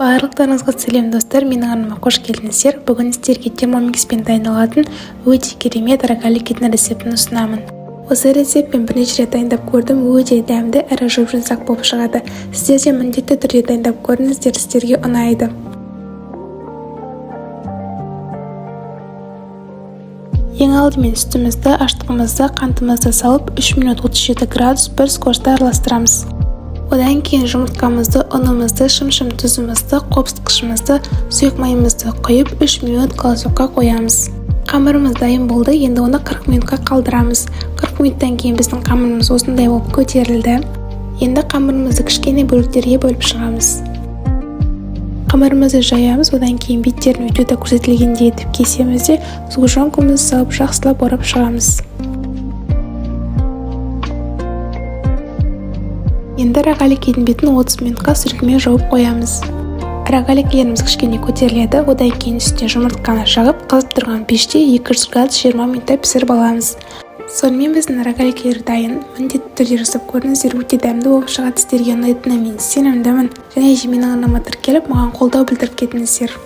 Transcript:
Барлықтарыңызға сәлем, достар! Менің арнама қош келдіңіздер! Бүгін сіздерге Термомикспен дайындалатын өте керемет рогаликінің рецептін ұсынамын. Осы рецептпен бірнеше рет дайындап көрдім, өте дәмді әрі жұп-жұмсақ болып шығады. Сіздер де міндетті түрде дайындап көріңіздер, сіздерге ұнайды. Ең алдымен сүтімізді, ашытқымызды, қантымызды салып, 3 минут 37 градус бір скоростьта араластырамыз. Одан кейін жұмыртқамызды, ұнымызды, шымшым тұзымызды, қопсытқышымызды, сұйық майымызды құйып, 3 минут колосокқа қоямыз. Қамырымыз дайын болды, енді оны 40 минутқа қалдырамыз. 40 минуттан кейін біздің қамырымыз осындай болып көтерілді. Енді қамырымызды кішкене бөліктерге бөліп шығамыз. Қамырымызды жаямыз, одан кейін беттерін видеода көрсетілгендей етіп кесеміз де, сгущенкамызды салып, жақсылап орап шығамыз. Енді рогаликидің бетін 30 минутқа сүлгімен жауып қоямыз. Рогаликилеріміз кішкене көтеріледі, одан кейін үстіне жұмыртқаны жағып, қызып тұрған пеште 200 градус 20 минутта пісіріп аламыз. Сонымен, біздің рогаликилер дайын. Міндетті түрде жасап көріңіздер, өте дәмді болып шығады. Сіздерге ұнайтынына мен сенімдімін. Және де менің арнама тіркеліп, маған қолдау білдіріп кетіңіздер.